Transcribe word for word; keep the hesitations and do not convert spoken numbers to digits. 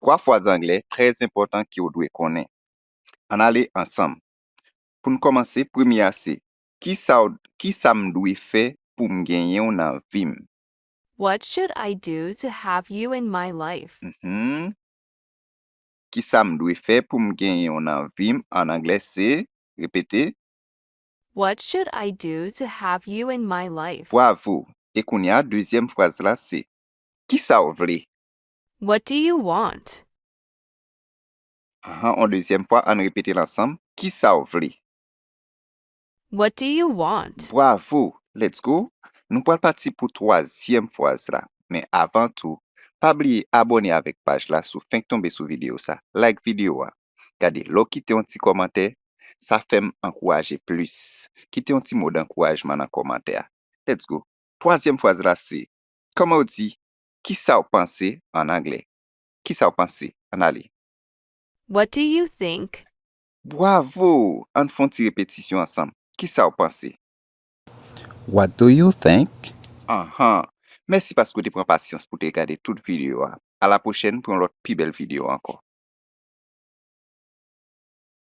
Twa fraz anglè trè enpòtan ke w dwe konnen. Ann ale ansanm. Pou n kòmanse, premye a se, ki sa w, ki sa m dwe fè pou m genyen w nan vi m? What should I do to have you in my life? Mhm. Ki sa m dwe fè pou m genyen w nan vi m? An anglè, se, repete. What should I do to have you in my life? Bwavo! E kounye a, dezyèm fraz la se, ki sa w vle? What do you want? Ahan, on dezyèm fwa, ann repete l ansanm. Ki sa w vle? What do you want? Bwavo! Let's go! Nou pral pati pou twazyèm fraz la. Men avan tou, pa bliye abòne avèk paj la si w fenk tonbe sou videyo sa. Like videyo a. Gade, lè w kite yon ti kòmantè, sa fè m ankouraje plis. Kite yon ti mo dankourajman nan kòmantè a. Let's go! Twazyèm fraz la se, kòman w di, ki sa w panse an anglè? Ki sa w panse? Ann ale. What do you think? Bwavo! Ann fè yon ti repetisyon ansanm. Ki sa w panse? What do you think? Ahan! Mèsi paske w te pran pasyans pou w te gade tout videyo a. A la pwochèn pou yon lòt pi bèl videyo ankò.